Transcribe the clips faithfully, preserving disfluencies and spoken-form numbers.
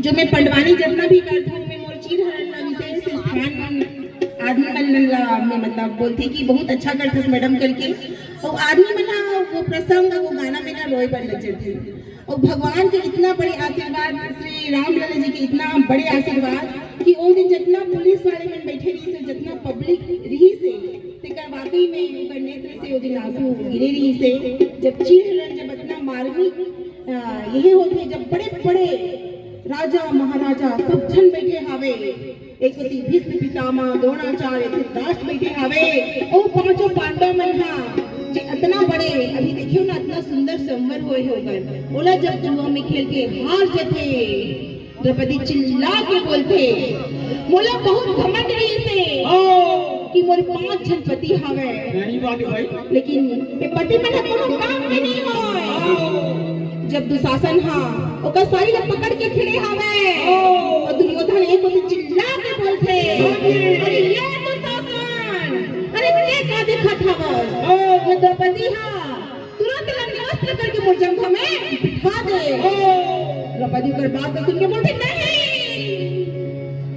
जो मैं पंडवानी जतना भी करथों, मैं मोर चीर हरण ला विशेष स्थान आदमी मन ला मैं मतलब बोलथे कि बहुत अच्छा करथस मैडम करके। अउ आदमी मन हा वो प्रसंग, वो गाना में ना रोए बर लग जाथे। अउ भगवान के इतना बड़े आशीर्वाद, श्री राम लाला जी के इतना बड़े आशीर्वाद कि वो दिन जितना पुलिस वाले मन बैठे रहिस हे, जितना पब्लिक रहिस हे, तेकर वाकई में ओकर नेत्र से वो दिन आंसू गिरे रहिस हे। जब चीर हरण, जब इतना मार्मिक, अ, यही होथे, जब बड़े बड़े राजा महाराजा सब झन बैठे हावे, एक कोती भीष्म पितामह, द्रोणाचार्य, धृतराष्ट्र बैठे हावे, ओ पांचों पांडव मन हा जे अतना बड़े, अभी देखियो ना, अतना सुंदर संवर होए हे ओकर, ओला जब जुआ में खेल के हार जथे, द्रौपदी चिल्ला के बोलथे, "मोला बहुत घमंड रहिस हे कि मोर पांच झन पति हावे, नहीं बात भाई। लेकिन ये पति मन ह कोनो काम के नहीं होय।" जब दुशासन हा ओकर साड़ी ला पकड़ के खड़े हावे, अउ दुर्योधन एक कोती चिल्ला के बोलथे, "अरे ये दुशासन, अरे ते का देखत हवस? ये द्रौपदी हा तुरंत एला निवस्त्र करके मोर जंघा में बिठा दे।" द्रौपदी ओकर बात ला सुन के बोलथे, "नहीं,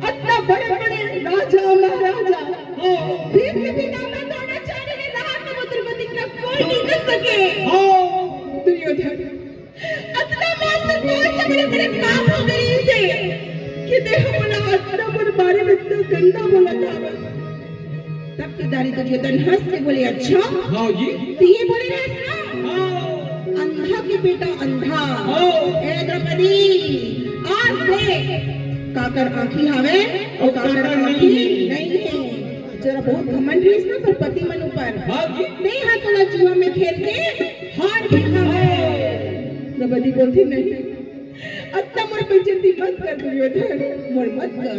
अतना बड़े बड़े राजा महाराजा, भीष्म पितामह, द्रोणाचार्य के रहत में वो दुर्गति का कोई नहीं कर सके।" दुर्योधन, अतना मोर से बहुत से बड़े बड़े पाप हो गए इसे कि ते हमला अतना मोर बारे में इतना गंदा बोला था बस। तब के दारी दुर्योधन हंस के बोले, "अच्छा, हाँ जी। तो ये बोले रहे ना?" हाँ। अंधा के बेटा अंधा। हाँ। ए द्रौपदी, आज देख, काकर आंखी हावे अउ काकर आंखी नहीं है। जरा बहुत घमंड रहिस ना तोर पति मन ऊपर। हाँ जी। नहीं हा तोला जुआ में खेल के हार गे हावे। द्रौपदी बोलथे, "नहीं, अतना मोर बेइज्जती मत कर दुर्योधन, मोर मत कर।"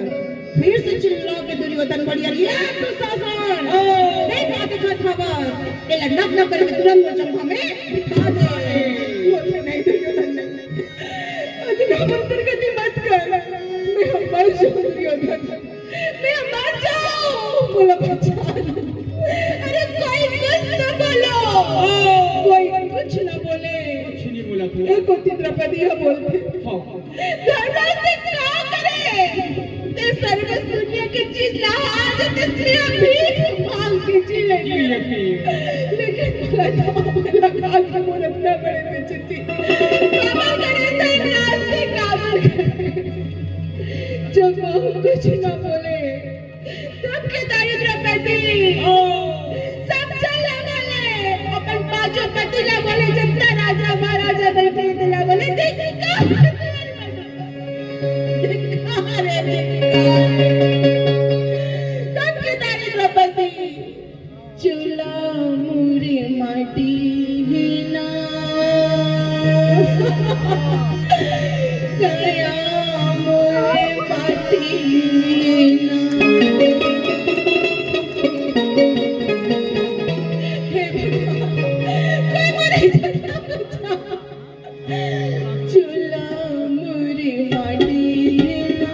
फिर से चिल्ला के दुर्योधन बोले, "अरे दुशासन, नहीं का देखत हवस? एला नक नक करके तुरंत मोर जंघा में बिठा दे।" बोलथे, "नहीं दुर्योधन, नहीं, अतना मोर दुर्गति मत कर, मैं मर जाऊं दुर्योधन।" मैं मर जाऊं, बोला बच्चा। अरे कोई कुछ ना बोलो, कोई कुछ ना बोले। कुछ नहीं बोला तू। एक कोती द्रौपदी हा बोलथे, हाँ। धर्मेश से क्या करे? ते सर्वस दुनिया के चीज ला आज ते सिर्फ भीख मांग के जी लेके। जी लेके। लेकिन बोला था, बोला था कि मोर इतना बड़े बेइज्जती। काबर करे धर्मेश से काबर करे? जब वो कुछ ना बोले, तब के दारी द्रौपदी सब चला बोले, अपन पांचों पति ला बोले, जितना राजा महाराजा बैठे थे ला बोले, "धिक्कार, धिक्कार है, धिक्कार।" तब के दारी द्रौपदी, चूल्हा मुरी माटी ही ना, कया मोरे माटी ही ना। हे भगवान, कोई मोरे चूल्हा मुरी माटी ही ना।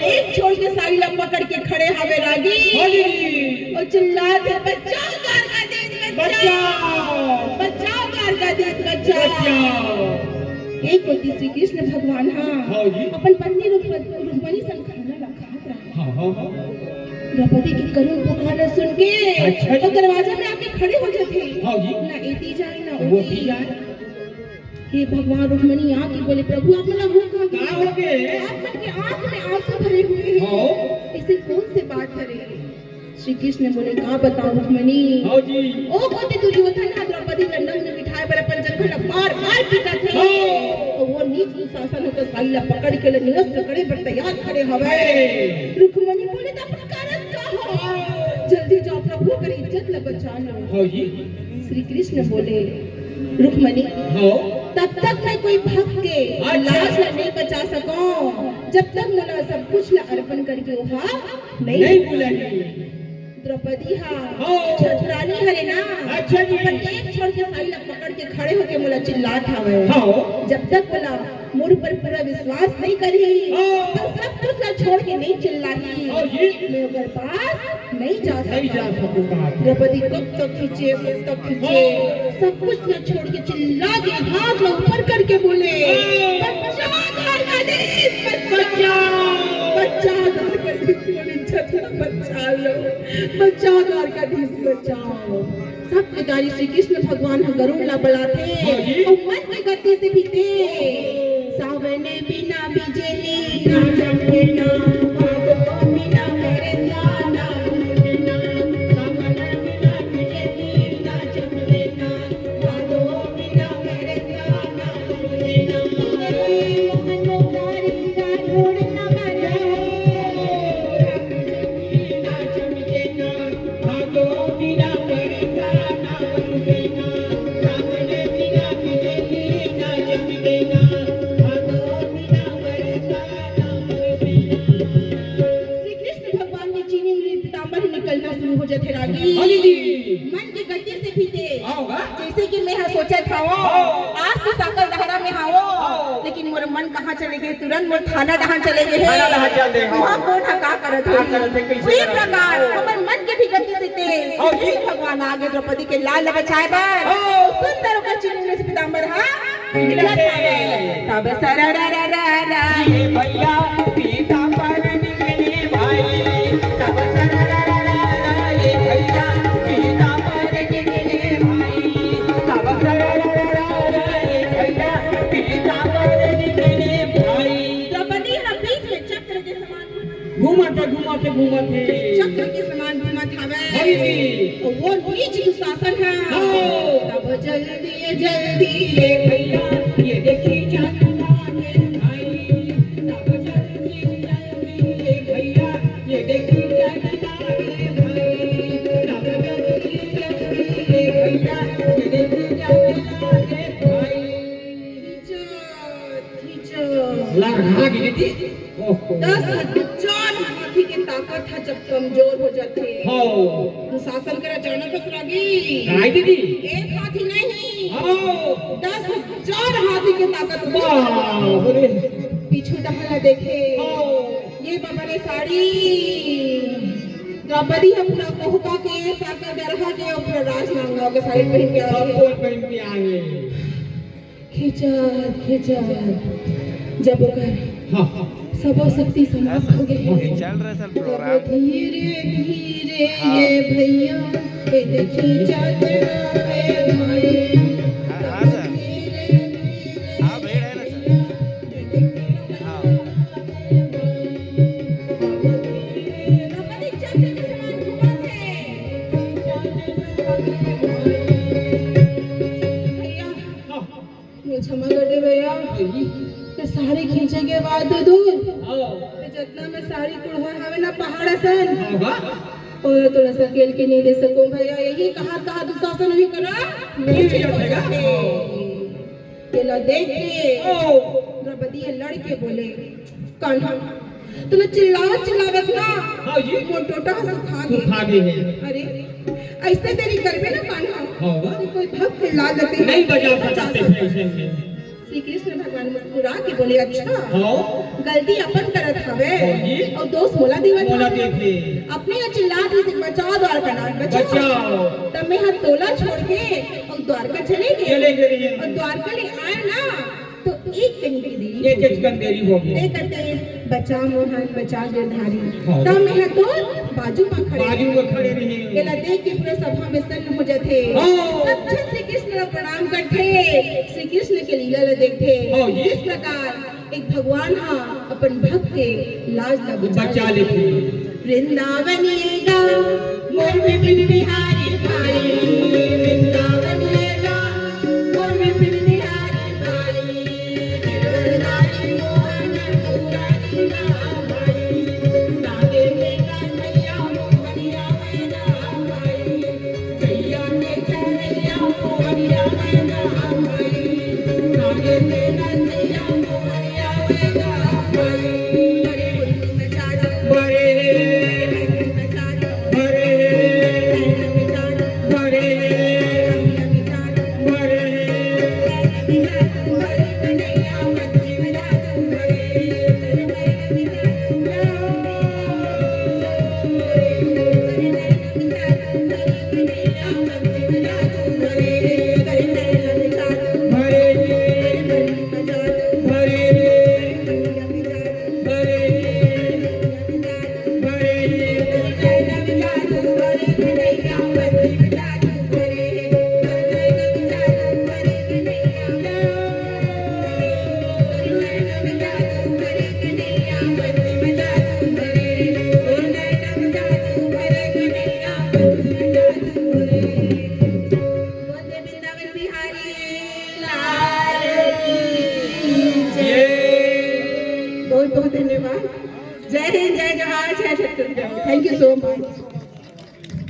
एक छोर के साड़ी ला पकड़ के खड़े हवे रागी। हाँ जी। अउ चिल्लात हे, "बचाओ द्वारकाधीश, बचाओ। बचाओ। बचाओ द्वारकाधीश, बचाओ।" बचाओ। एक कोती श्री कृष्ण भगवान ह हाँ जी। अपन पत्नी रुक्म-, रुक्मणी संग खाना ला खात रहे। हाँ, हाँ, हाँ। द्रौपदी के करुण पुकार ला सुन के अच्छा जी। वो दरवाजा में आके खड़े हो जाथे। हाँ जी। ना एती जाए, ना वो ओती। भी जाए। हे भगवान, रुक्मणी आके बोले, "प्रभु, आप मन ला हो का गे? का हो गे? आप मन के आँख में आंसू भरे हुए हैं। हाँ। ऐसे कौन से बात हरे?" श्री कृष्ण बोले, "का बताओ रुक्मणी?" हाँ जी। ओ कोती दुर्योधन ह द्रौपदी ला नग्न बिठाए बर अपन जंघ ला बार बार पीटत हे। हाँ। अउ वो नीच दुशासन ह तो साड़ी ला पकड़ के ले निरस्त करे बर तैयार खड़े हवे। हाँ। रुक्मणी बोले, "त अपन करत का हो? जल्दी जाओ, प्रभु कर इज्जत ला बचा लो।" हाँ जी। श्री कृष्ण बोले, "रुक्मणी, हाँ। तब तक मैं कोई भक्त के अच्छा। लाज ला नहीं बचा सकूं, जब तक मोला सब कुछ ला अर्पण करके ओहा नहीं नहीं बुलाही।" द्रौपदी हा हाँ। छठरानी हरे ना, अच्छा जी। अपन एक छोर के साड़ी ला पकड़ के खड़े होके मोला चिल्लात हवे। हाँ। जब तक मोला मोर ऊपर पूरा विश्वास नहीं करही, हाँ। तो सब कुछ ला छोड़ के नहीं चिल्लाही। हाँ जी। मैं ओकर पास नहीं जा नहीं जा सकूं। सकूं कहा। द्रौपदी कब तक खींचे, कब तक खींचे, हाँ। सब कुछ ला छोड़ के चिल्ला के हाथ ला ऊपर करके बोले, हाँ। "बचाओ द्वारकाधीश, बचाओ, बचाओ। बचाओ द्वारकाधीश, मोर इज्जत ला बचा लो, बचाओ द्वारकाधीश, बचाओ।" सब पुजारी श्री कृष्ण भगवान ह गरुड़ ला बलाथे हाँ जी। अउ मन के गति से भी तेज। सावन बिना बिजली ना चमके ना, भादो बिना बरसा ना बरसे ना, सावन बिना बिजली ना चमके ना, भादो बिना बरसा ना बरसे ना। मोहन मोहन का ढूंढ ना बजा। श्री कृष्ण भगवान के चीनी उनी पीताम्बर निकलना शुरू हो जाथे रागी। हाँ जी। मन के गति से भी तेज। आओ गा। जैसे कि मैं हा सोचत हवं, हाँ। आज तो साकल दहरा में हवं, हाँ। लेकिन मोर मन कहाँ चले गे, तुरंत मोर थाना डहान चले गे हे। थाना डहान चल दे, हाँ। वहाँ कोन ह का करत का होही? करत हे, कैसे वही करत हे? प्रकार हमर मन के भी गति से तेज। हाँ जी। भगवान आगे द्रौपदी के लाल ल बचाए बर हाँ। सुंदर ओकर चीनी उनी पीताम्बर हा निकलत हवे। तब सरररररर। ये भैया पीताम्बर निकले भाई, तब सरररररर। ये भैया पीताम्बर निकले भाई, तब सररररर। ये भैया पीताम्बर निकले भाई। द्रौपदी ह बीच में चक्र के समान घूमत हे, घूमत हे, घूमत हे। चक्र के समान घूमत हवे। हई। वो नीच दुशासन ह। हाँ। तब जल्दी, जल्दी, ये भैया, ये देखी चंदा के भाई। तब जल्दी, जल्दी, ये भैया, ये देखी चंदा के भाई। तब जल्दी, जल्दी, ये भैया, ये देखी चंदा के भाई। खींचो, खींचो। लड़खड़ा के दीदी। ओहो। दस हजार हाथी के ताकत ह जब कमजोर हो जाथे। हाँ। दुशासन करा जानत हस रागी। काय दीदी? एक हाथी नहीं। हाँ। दस हजार हाथी के ताकत हो। बाप रे। पीछू डहर ला देखे। हाँ। ये बबरे साड़ी। द्रौपदी ह पूरा कोहका के साका दरहा के ऊपर राजनांदगांव के साड़ी पहन के आए। सब कोई पहन के आए। खींचत, खींचत, जब ओकर हाँ। सबो शक्ति समाप्त हो गए। ये चल रहा है सर तब प्रोग्राम। धीरे, धीरे हाँ। ये भैया, ये खींचत आवे भाई। हाँ, हाँ, सर। धीरे, धीरे हाँ, भीड़ है ना, सर। हाँ। भैया, हाँ। ये क्षमा कर दे भैया। ये साड़ी खींचे के बाद दे दूँ। हाँ। ये जितना में साड़ी कुढ़वा हवे ना पहाड़ असन। हाँ, वाह। और थोड़ा सा खेल के नहीं दे सको भैया, यही कहा, कहा दुशासन हुई करा। नहीं दिया भैया। ये ला देख के ओ। द्रौपदी ये लड़ के बोले, कान्हा, तूने चिल्लावत चिल्लावत ना हाँ जी। मोर टोटा ह सुखा गे। सुखा गे हे। अरे, ऐसे देरी करबे ना कान्हा। हाँ, वाह। तो कोई भक्त चिल्ला देते हैं। नहीं बजा सकते थे ऐसे में। श्री कृष्ण भगवान मुस्कुरा के बोले, "अच्छा, हाँ। गलती अपन करत हवे भौजी। अउ दोष मोला देवत मोला हवे।" देखे। अपने ह चिल्लात रहिस, "बचाओ द्वारका नाथ, बचाओ।" बचाओ। तब मैं ह तोला छोड़ के अउ द्वारका चले गे। चले गे रहिन। अउ द्वारका ले आए ना, तो एक कनी के देरी एक हो एक गे। कन देरी हो गे। एक कते बचा मोहन, बचा गिरधारी। हाँ। तब मैं ह तो बाजू म खड़े बाजू म खड़े रहिन। एला देख के पूरा सभा में सन्न हो जाथे। हाँ। सब झन श्री कृष्ण ला प्रणाम करथे, श्री कृष्ण के लीला ला देखथे। हाँ, ये इस प्रकार एक भगवान ह अपन भक्त के लाज ला बचा बचा लेथे। लेथे। वृंदावन ये गाँव, मोर विपिन बिहारी भाई। वृंदावन ये गाँव, मोर विपिन बिहारी भाई। गिरधारी मोहन मुरारी ना भाई। नागे में कन्हैया मोहनिया में ना भाई। वृंदावन बिहारी लाल की जय। बहुत बहुत धन्यवाद। जय हिंद, जय जोहार, जय Chhattisgarh. Thank you so much.